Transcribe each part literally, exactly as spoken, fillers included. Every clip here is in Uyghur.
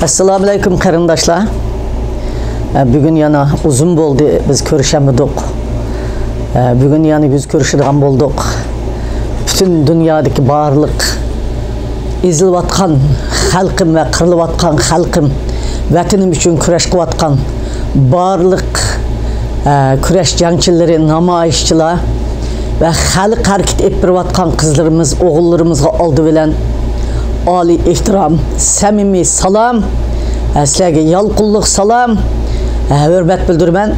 ئەسسالامۇئەلەيكۇم قېرىنداشلار. ئە، بۈگۈن يەنە ئۇزۇن بولدى، بىز كۆرۈشەلمىدۇق. ئە، بۈگۈن يەنە يۈز كۆرۈشىدىغان بولدۇق. پۈتۈن دۇنيادىكى بارلىق ئېزىلىۋاتقان خەلقىم ۋە قىرىلىۋاتقان خەلقىم، ۋەتىنىم ئۈچۈن كۈرەش قىلىۋاتقان بارلىق، ئە، كۈرەش جەڭچىلىرى، نامايىشچىلار ۋە خەلق ھەرىكىتى ئېلىپ بېرىۋاتقان قىزلىرىمىز، ئوغۇللىرىمىزغا ئالدى بىلەن ئالىي ئېھتىرام، سەمىمىي سالام، ئە، سىلەرگە يالقۇنلۇق سالام، ئە، ھۆرمەت بىلدۈرىمەن.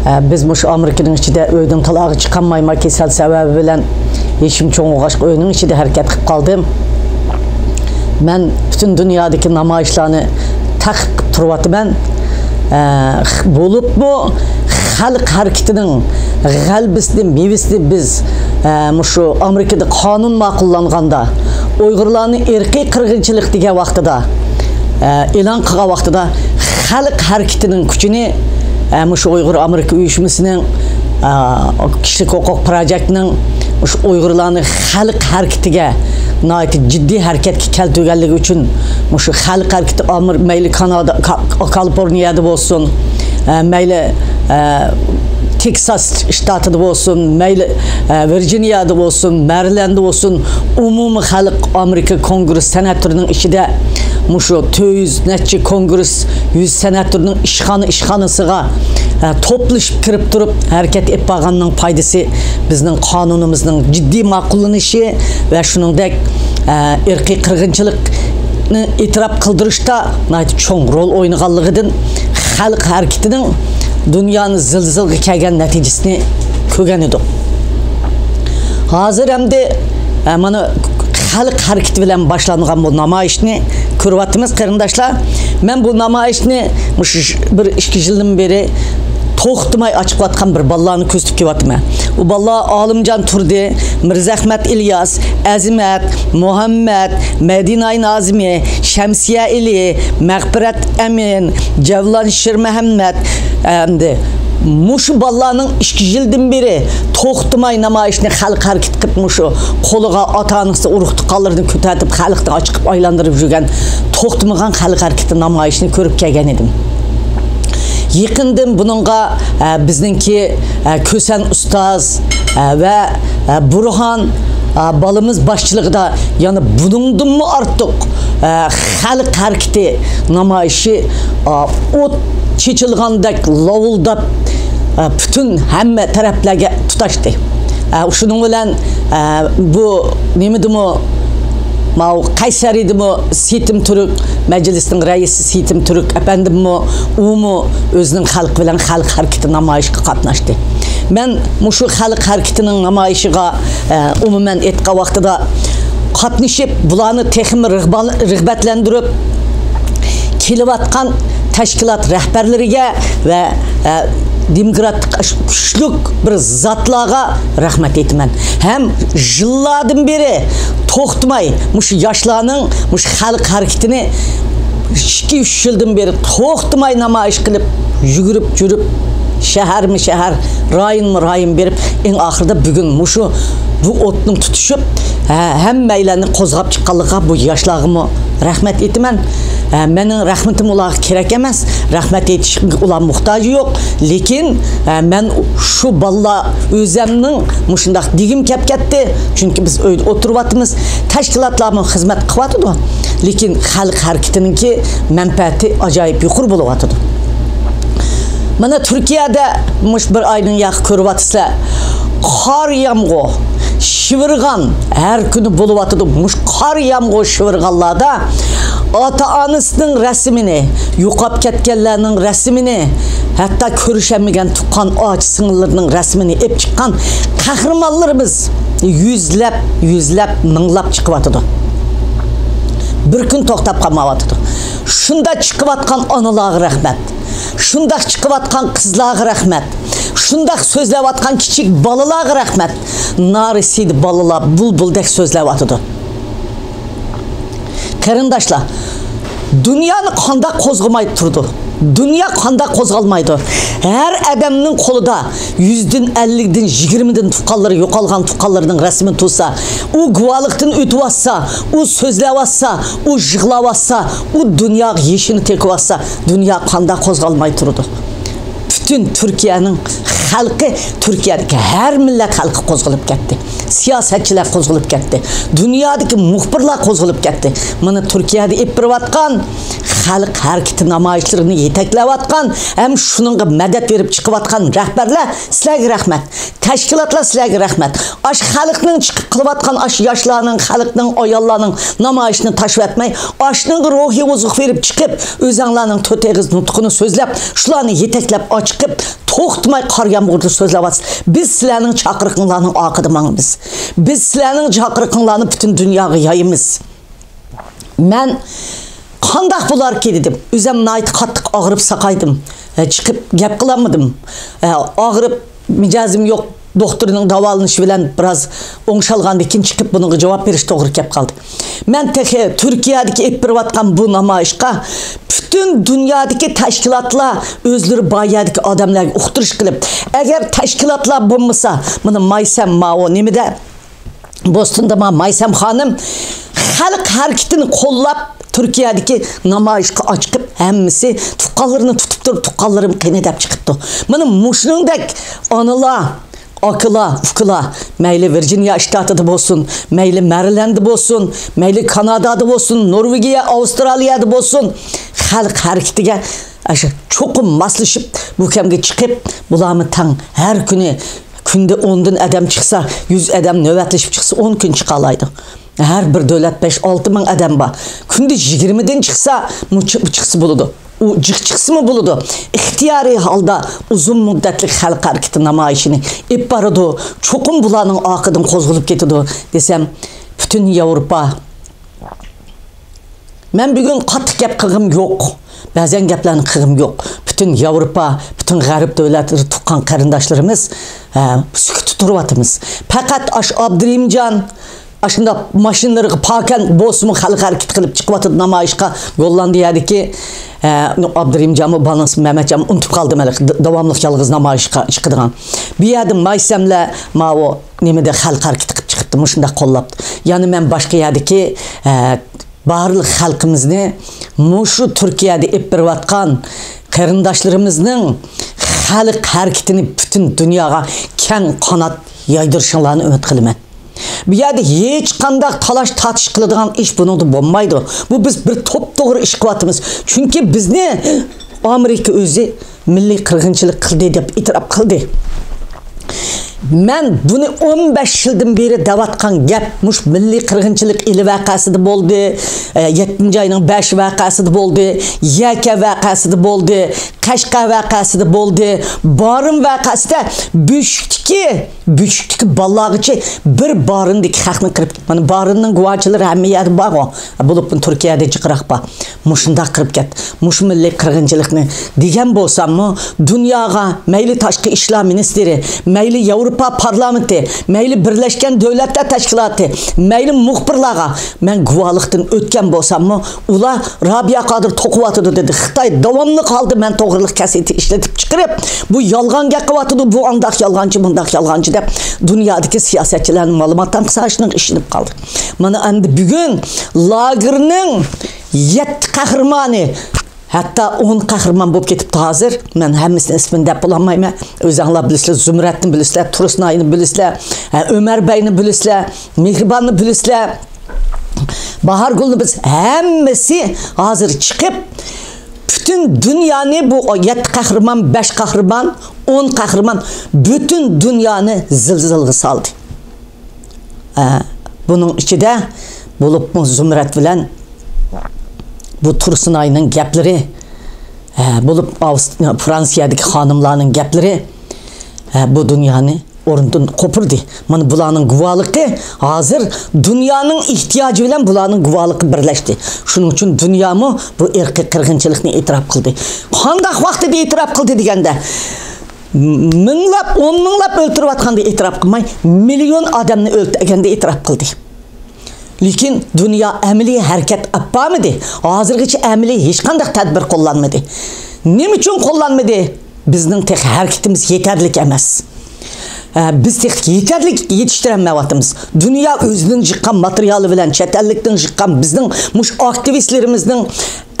ئە، بىز مۇشۇ ئامېرىكىنىڭ ئىچىدە ئۆيدىن تالاغا چىقالماي، ما كېسەل سەۋەبى بىلەن يېشىم چوڭ بولغاچقا ئۆينىڭ ئىچىدە ھەرىكەت قىلىپ قالدىم. مەن پۈتۈن دۇنيادىكى نامايىشلارنى تەقىب قىلىپ تۇرۇۋاتىمەن. ئە، بولۇپمۇ خەلق ھەرىكىتىنىڭ غەلىبىسىنى، مېۋىسىنى بىز، ئە، مۇشۇ ئامېرىكىدا قانۇن ماقۇللانغاندا، ئۇيغۇرلارنى ئىرقىي قىرغىنچىلىق دېگەن ۋاقتىدا، ئە، ئېلان قىلغان ۋاقتىدا خەلق ھەرىكىتىنىڭ كۈچىنى، ئە، مۇشۇ ئۇيغۇر ئامېرىكا ئۇيۇشمىسىنىڭ، ئە، كىشىلىك ھوقۇق پروجېكتىنىڭ مۇشۇ ئۇيغۇرلارنى خەلق ھەرىكىتىگە ناھايىتى جىددىي ھەرىكەتكە كەلتۈرگەنلىكى ئۈچۈن، مۇشۇ خەلق ھەرىكىتى ئامېر-، مەيلى كانادا، كا-، كالىفورنىيەدە بولسۇن، ئە، مەيلى، ئە، تېكساس شتاتىدا بولسۇن، مەيلى، ئە، ۋىرجىنىيەدە بولسۇن، مەرىلەندە بولسۇن، ئومۇمىي خەلق ئامېرىكا كونگرېس سېناتورىنىڭ ئىچىدە مۇشۇ تۆت يۈز نەچچە كونگرېس يۈز سېناتورىنىڭ ئىشخانا ئىشخانىسىغا، ئە، توپلىشىپ كىرىپ تۇرۇپ ھەرىكەت ئېلىپ بارغاننىڭ پايدىسى بىزنىڭ قانۇنىمىزنىڭ جىددىي ماقۇللىنىشى ۋە شۇنىڭدەك، ئە، ئىرقىي قىرغىنچىلىقنى ئېتىراپ قىلدۇرۇشتا ناھايىتى چوڭ رول ئوينىغانلىقىدىن خەلق ھەرىكىتىنىڭ دۇنيانى زىلزىلىگە كەلگەن نەتىجىسىنى كۆرگەن ئىدۇق. ھازىر ئەمدى، ئە، مانا خەلق ھەرىكىتى بىلەن باشلانغان بۇ نامايىشنى كۆرۈۋاتىمىز، قېرىنداشلار. مەن بۇ نامايىشنى مۇشۇ بىر ئىككى يىلدىن بېرى توختىماي ئاچىقىۋاتقان بىر بالىلارنى كۆزىتىپ كېلىۋاتىمەن. ئۇ بالىلار ئالىمجان تۇردى، مىرزەھمەت ئىلياس، ئەزىمەت، مۇھەممەت، مەدىناي نازىمى، شەمسىيە ئېلى، مەغپىرەت ئەمىن، جەۋلان شىرمەھەممەت، ئەمدى مۇشۇ بالىلارنىڭ ئىككى يىلدىن بېرى توختىماي نامايىشنى خەلق ھەرىكىتى قىلىپ، مۇشۇ قولىغا ئاتا-ئانىسى، ئۇرۇق-تۇغقانلىرىنى كۆتەرتىپ، خەلقنى ئاچىقىپ ئايلاندۇرۇپ يۈرگەن توختىمىغان خەلق ھەرىكىتى نامايىشىنى كۆرۈپ كەلگەن ئىدىم. يېقىندىن بۇنىڭغا، ئە، بىزنىڭكى، ئە، كۈسەن ئۇستاز، ئە، ۋە، ئە، بۇرھان، ئە، بالىمىز باشچىلىقىدا يەنە بۇنىڭدىنمۇ ئارتۇق، ئە، خەلق ھەرىكىتى نامايىشى، ئە، ئوت چېچىلغاندەك لاۋۇلداپ، ئە، پۈتۈن ھەممە تەرەپلەرگە تۇتاشتى. ئە، شۇنىڭ بىلەن، ئە، بۇ نېمىدىمۇ، ماۋۇ قەيسەرىدىمۇ سېيىتىم تۈرك، مەجلىسنىڭ رەئىسى سېيىتىم تۈرك ئەپەندىممۇ، ئۇمۇ ئۆزىنىڭ خەلقى بىلەن خەلق ھەرىكىتى نامايىشىغا قاتناشتى. مەن مۇشۇ خەلق ھەرىكىتىنىڭ نامايىشىغا، ئە، ئومۇمەن ئېيتقان ۋاقتىدا قاتنىشىپ، بۇلارنى تېخىمۇ رىغبان-، رىغبەتلەندۈرۈپ، كېلىۋاتقان تەشكىلات رەھبەرلىرىگە ۋە، ئە، دېموكراتىك كۈچلۈك بىر زاتلارغا رەھمەت ئېيتىمەن. ھەم يىللاردىن بېرى توختىماي مۇشۇ ياشلارنىڭ مۇشۇ خەلق ھەرىكىتىنى ئىككى، ئۈچ يىلدىن بېرى توختىماي نامايىش قىلىپ، يۈگۈرۈپ يۈرۈپ، شەھەرمۇ شەھەر، رايونمۇ رايون بېرىپ، ئەڭ ئاخىرىدا بۈگۈن مۇشۇ بۇ ئوتنىڭ تۇتۇشۇپ، ھە، ھەممەيلەننى قوزغاپ چىققانلىقىغا بۇ ياشلارغىمۇ رەھمەت ئېيتىمەن. ھە، مېنىڭ رەھمىتىم ئۇلارغا كېرەك ئەمەس، رەھمەت ئېيتىشقا ئۇلار موھتاجى يوق. لېكىن، ھە، مەن شۇ بالىلار ئۆزەمنىڭ مۇشۇنداق دېگۈم كەپ كەتتى. چۈنكى بىز ئۆيدە ئولتۇرۇۋاتىمىز، تەشكىلاتلارمۇ خىزمەت قىلىۋاتىدۇ. لېكىن خەلق ھەرىكىتىنىڭكى مەنپەئەتى ئاجايىپ يۇقىرى بولۇۋاتىدۇ. مانا تۈركىيەدە مۇشۇ بىر ئايدىن ياقى كۆرۈۋاتىسىلەر. قار يامغۇر، شىۋىرغان، ھەر كۈنى بولۇۋاتىدۇ. مۇشۇ قار يامغۇر شىۋىرغانلاردا ئاتا-ئانىسىنىڭ رەسىمىنى، يوقاپ كەتكەنلەرنىڭ رەسىمىنى، ھەتتا كۆرۈشەلمىگەن تۇغقان ئاچا-سىڭىللىرىنىڭ رەسىمىنى ئېلىپ چىققان قەھرىمانلىرىمىز يۈزلەپ، يۈزلەپ، مىڭلاپ چىقىۋاتىدۇ. بىر كۈن توختاپ قالمايۋاتىدۇ. شۇنداق چىقىۋاتقان ئانىلارغا رەھمەت. شۇنداق چىقىۋاتقان قىزلارغا رەھمەت. شۇنداق سۆزلەۋاتقان كىچىك بالىلارغا رەھمەت. نارەسىدە بالىلار بۇلبۇلدەك سۆزلەۋاتىدۇ. قېرىنداشلار، دۇنيانى قانداق قوزغىماي تۇرىدۇ؟ دۇنيا قانداق قوزغالمايدۇ؟ ھەر ئادەمنىڭ قولىدا يۈزدىن، ئەللىكتىن، يىگىرمىدىن تۇغقانلىرى، يوقالغان تۇغقانلىرىنىڭ رەسىمى تۇرسا، ئۇ گۇۋاھلىقتىن ئۆتۈۋاتسا، ئۇ سۆزلەۋاتسا، ئۇ يىغلاۋاتسا، ئۇ دۇنياغا يېشىنى تېگىۋاتسا، دۇنيا قانداق قوزغالماي تۇرىدۇ؟ پۈتۈن تۈركىيەنىڭ خەلقى، تۈركىيەدىكى ھەر مىللەت خەلقى قوزغىلىپ كەتتى. سىياسەتچىلەر قوزغىلىپ كەتتى. دۇنيادىكى مۇخبىرلار قوزغىلىپ كەتتى. مانا تۈركىيەدە ئېلىپ بېرىۋاتقان خەلق ھەرىكىتى نامايىشلىرىنى يېتەكلەۋاتقان ھەم شۇنىڭغا مەدەت بېرىپ چىقىۋاتقان رەھبەرلەر، سىلەرگە رەھمەت. تەشكىلاتلار، سىلەرگە رەھمەت. ئاشۇ خەلقنىڭ چىقىپ قىلىۋاتقان، ئاشۇ ياشلارنىڭ، خەلقنىڭ، ئاياللارنىڭ نامايىشىنى تاشلىۋەتمەي، ئاشۇنىڭغا روھىي ئوزۇق بېرىپ چىقىپ، ئۆزەڭلارنىڭ تۆت ئېغىز نۇتقىنى سۆزلەپ، شۇلارنى يېتەكلەپ ئاچىقىپ، توختىماي قار يامغۇردا سۆزلەۋاتىسىز. بىز سىلەرنىڭ چاقىرىقىڭلارنىڭ ئارقىدا ماڭىمىز. بىز سىلەرنىڭ چاقىرىقىڭلارنى پۈتۈن دۇنياغا يايىمىز. مەن قانداق بولاركى دېدىم. ئۆزۈم ناھايىتى قاتتىق ئاغرىپ ساقايدىم. ئە، چىقىپ گەپ قىلالمىدىم. ئە، ئاغرىپ مىجەزىم يوق. دوختۇرنىڭ داۋالىنىشى بىلەن بىراز ئوڭشالغاندىن كېيىن چىقىپ بۇنىڭغا جاۋاب بېرىش توغرا كەپ قالدى. مەن تېخى تۈركىيەدىكى ئېلىپ بېرىۋاتقان بۇ نامايىشقا پۈتۈن دۇنيادىكى تەشكىلاتلار ئۆزلىرى بار يەردىكى ئادەملەرگە ئۇقتۇرۇش قىلىپ، ئەگەر تەشكىلاتلار بولمىسا، مانا مايسەم ماۋۇ نېمىدە، بوستوندا ما مايسەم خانىم خەلق ھەرىكىتىنى قوللاپ، تۈركىيەدىكى نامايىشقا ئاچىقىپ، ھەممىسى تۇغقانلىرىنى تۇتۇپ تۇرۇپ، تۇغقانلىرىم قېنى دەپ چىقىپتۇ. مانا مۇشۇنىڭدەك ئانىلار، ئاكىلار، ئۇكىلار، مەيلى ۋىرجىنىيە شتاتىدا بولسۇن، مەيلى مەرىلەندە بولسۇن، مەيلى كانادادا بولسۇن، نورۋېگىيە، ئاۋسترالىيەدە بولسۇن، خەلق ھەرىكىتىگە ئاشۇ چوقۇم ماسلىشىپ، بۇ كەمگە چىقىپ، بۇلارمۇ تەڭ ھەر كۈنى، كۈندە ئوندىن ئادەم چىقسا، يۈز ئادەم نۆۋەتلىشىپ چىقسا، ئون كۈن چىقالايدۇ. ھەر بىر دۆلەت بەش، ئالتە مىڭ ئادەم بار. كۈندە يىگىرمىدىن چىقسا، مۇ-، چىقسا بولىدۇ. ئۇ جىق چىقسىمۇ بولىدۇ. ئىختىيارىي ھالدا ئۇزۇن مۇددەتلىك خەلق ھەرىكىتى نامايىشىنى ئېلىپ بارىدۇ. چوقۇم بۇلارنىڭ ئارقىدىن قوزغىلىپ كېتىدۇ دېسەم، پۈتۈن ياۋروپا. مەن بۈگۈن قاتتىق گەپ قىلغۇم يوق. بەزەن گەپلەرنى قىلغۇم يوق. پۈتۈن ياۋروپا، پۈتۈن غەرب دۆلەتلىرى، تۇغقان قېرىنداشلىرىمىز، ھە، سۈكۈتتە تۇرۇۋاتىمىز. پەقەت ئاش ئابدۇرېھىمجان ئاشۇنداق ماشىنىلىرىغا پاكەن بولسىمۇ خەلق ھەرىكىتى قىلىپ چىقىۋاتىدۇ نامايىشقا. گوللاندىيەدىكى، ئە، ئابدۇرېھىمجانمۇ، بالىسى مەمەتجانمۇ ئۇنتۇپ قالدىم ھېلى. د-، داۋاملىق يالغۇز نامايىشقا چىقىدىغان. بۇ يەردە مايسەملەر ماۋۇ نېمىدە خەلق ھەرىكىتى قىلىپ چىقىپتۇ، مۇشۇنداق قوللاپتۇ. يەنە مەن باشقا يەردىكى، ئە، بارلىق خەلقىمىزنى مۇشۇ تۈركىيەدە ئېلىپ بېرىۋاتقان قېرىنداشلىرىمىزنىڭ خەلق ھەرىكىتىنى پۈتۈن دۇنياغا كەڭ قانات يايدۇرۇشۇڭلارنى ئۈمىد قىلىمەن. بۇ يەردە ھېچقانداق تالاش تارتىش قىلىدىغان ئىش بۇنىڭدا بولمايدۇ. بۇ بىز بىر توپتوغرا ئىش قىلىۋاتىمىز. چۈنكى بىزنى ئامېرىكا ئۆزى مىللىي قىرغىنچىلىق قىلدى دەپ ئېتىراپ قىلدى. مەن بۇنى ئون بەش يىلدىن بېرى دەۋاتقان گەپ، مۇشۇ مىللىي قىرغىنچىلىق ئىلى ۋەقەسىدە بولدى، ئە، يەتتىنچى ئاينىڭ بەشى ۋەقەسىدە بولدى، يەكە ۋەقەسىدە بولدى، قەشقەر ۋەقەسىدە بولدى، بارىن ۋەقەسىدە بۆشۈكتىكى، بۆشۈكتىكى بالىلارغىچە بىر بارىندىكى خەقنى قىرىپ، مانا بارىننىڭ گۇۋاچىلىرى ھەممە يەردە بارغۇ، بولۇپمۇ تۈركىيەدە جىقراق بار. مۇشۇنداق قىلىپ كەت، مۇشۇ مىللىي قىرغىنچىلىقنى دېگەن بولساممۇ، دۇنياغا، مەيلى تاشقى ئىشلار مىنىستىرى، مەيلى ياۋروپا پارلامېنتى، مەيلى بىرلەشكەن دۆلەتلەر تەشكىلاتى، مەيلى مۇخبىرلارغا مەن گۇۋاھلىقتىن ئۆتكەن بولساممۇ، ئۇلار رابىيە قادىر توقۇۋاتىدۇ دېدى. خىتاي داۋاملىق ھالدا مەن توغرىلىق كاسېتتا ئىشلىتىپ چىقىرىپ، بۇ يالغان گەپ قىلىۋاتىدۇ، بۇ ئانداق يالغانچى، مۇنداق يالغانچى دەپ دۇنيادىكى سىياسەتچىلەرنىڭ مەلۇماتىنى قىلسا ئىشىنىپ قالدى. مانا ئەمدى بۈگۈن لاگېرنىڭ يەتتە قەھرىمانى، ھەتتا ئون قەھرىمان بولۇپ كېتىپتۇ ھازىر. مەن ھەممىسىنىڭ ئىسمىنى دەپ بولالمايمەن. ئۆزەڭلار بىلىسىلەر، زۇمرەتنى بىلىسىلەر، تۇرسۇنئاينى بىلىسىلەر، ھە، ئۆمەر بەينى بىلىسىلەر، مېھرىباننى بىلىسىلەر، باھارگۈلنى بىلىسىلەر. ھەممىسى ھازىر چىقىپ، پۈتۈن دۇنيانى، بۇ يەتتە قەھرىمان، بەش قەھرىمان، ئون قەھرىمان، پۈتۈن دۇنيانى زىلزىلىگە سالدى. ئە، بۇنىڭ ئىچىدە بولۇپمۇ زۇمرەت بىلەن بۇ تۇرسۇنئاينىڭ گەپلىرى، ئە، بولۇپ ئاۋست-، فرانسىيەدىكى خانىملارنىڭ گەپلىرى، ئە، بۇ دۇنيانى ئورنىدىن قوپۇردى. مانا بۇلارنىڭ گۇۋاھلىقى ھازىر دۇنيانىڭ ئېھتىياجى بىلەن بۇلارنىڭ گۇۋاھلىقى بىرلەشتى. شۇنىڭ ئۈچۈن دۇنيامۇ بۇ ئىرقىي قىرغىنچىلىقنى ئېتىراپ قىلدى. قانداق ۋاقتىدا ئېتىراپ قىلدى دېگەندە، مىڭلاپ، ئون مىڭلاپ ئۆلتۈرۈۋاتقاندا ئېتىراپ قىلماي، مىليون ئادەمنى ئۆلتۈرگەندە ئېتىراپ قىلدى. لېكىن دۇنيا ئەمەلىي ھەرىكەت ئاپارمىدى. ھازىرغىچە ئەمەلىي ھېچقانداق تەدبىر قوللانمىدى. نېمە ئۈچۈن قوللانمىدى؟ بىزنىڭ تېخى ھەرىكىتىمىز يېتەرلىك ئەمەس. ئە، بىز تېخى يېتەرلىك يېتىشتۈرەلمەيۋاتىمىز. دۇنيا ئۆزىنىڭ جىققان ماتېرىيالى بىلەن، چەت ئەللىكنىڭ جىققان، بىزنىڭ مۇشۇ ئاكتىۋىستلىرىمىزنىڭ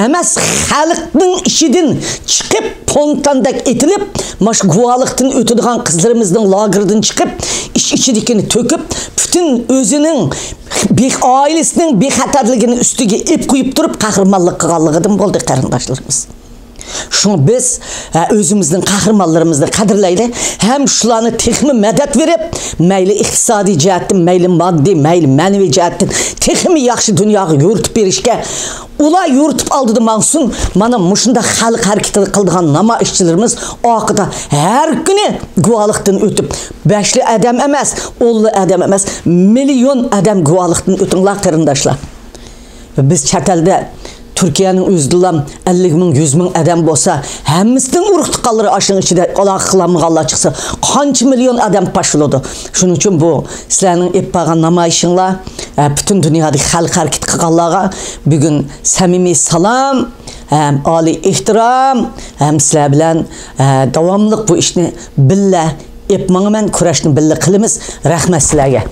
ئەمەس، خەلقنىڭ ئىچىدىن چىقىپ، فونتاندەك ئېتىلىپ، ماش گۇۋاھلىقتىن ئۆتىدىغان قىزلىرىمىزنىڭ لاگېرىدىن چىقىپ، ئىچ ئىچىدىكىنى تۆكۈپ، پۈتۈن ئۆزىنىڭ بىخ-، ئائىلىسىنىڭ بىخەتەرلىكىنى ئۈستىگە ئېپ قويۇپ تۇرۇپ، قەھرىمانلىق قىلغانلىقىدىن بولدى، قېرىنداشلىرىمىز. شۇڭا بىز، ھە، ئۆزىمىزنىڭ قەھرىمانلىرىمىزنى قەدىرلەيلى ھەم شۇلارنى تېخىمۇ مەدەت بېرىپ، مەيلى ئىقتىسادىي جەھەتتىن، مەيلى ماددىي، مەيلى مەنىۋى جەھەتتىن تېخىمۇ ياخشى دۇنياغا يورۇتۇپ بېرىشكە، ئۇلار يورۇتۇپ ئالدىدا ماڭسۇن. مانا مۇشۇنداق خەلق ھەرىكىتى قىلىدىغان نامايىشچىلىرىمىز ئارقىدا ھەر كۈنى گۇۋاھلىقتىن ئۆتۈپ، بەشلا ئادەم ئەمەس، ئونلا ئادەم ئەمەس، مىليون ئادەم گۇۋاھلىقتىن ئۆتۈڭلار، قېرىنداشلار. بىز چەت ئەلدە تۈركىيەنىڭ ئۆزىدىلا ئەللىك مىڭ، يۈز مىڭ ئادەم بولسا، ھەممىسىنىڭ ئۇرۇق تۇغقانلىرى ئاشۇنىڭ ئىچىدە ئالاقە قىلالمىغانلار چىقسا، قانچە مىليون ئادەم پاش بولىدۇ. شۇنىڭ ئۈچۈن بۇ سىلەرنىڭ ئېلىپ بارغان نامايىشىڭلار، ئە، پۈتۈن دۇنيادىكى خەلق ھەرىكىتى قىلغانلارغا بۈگۈن سەمىمىي سالام ھەم ئالىي ئېھتىرام ھەم سىلەر بىلەن، ئە، داۋاملىق بۇ ئىشنى بىللە ئېلىپ ماڭىمەن، كۈرەشنى بىللە قىلىمىز. رەھمەت سىلەرگە.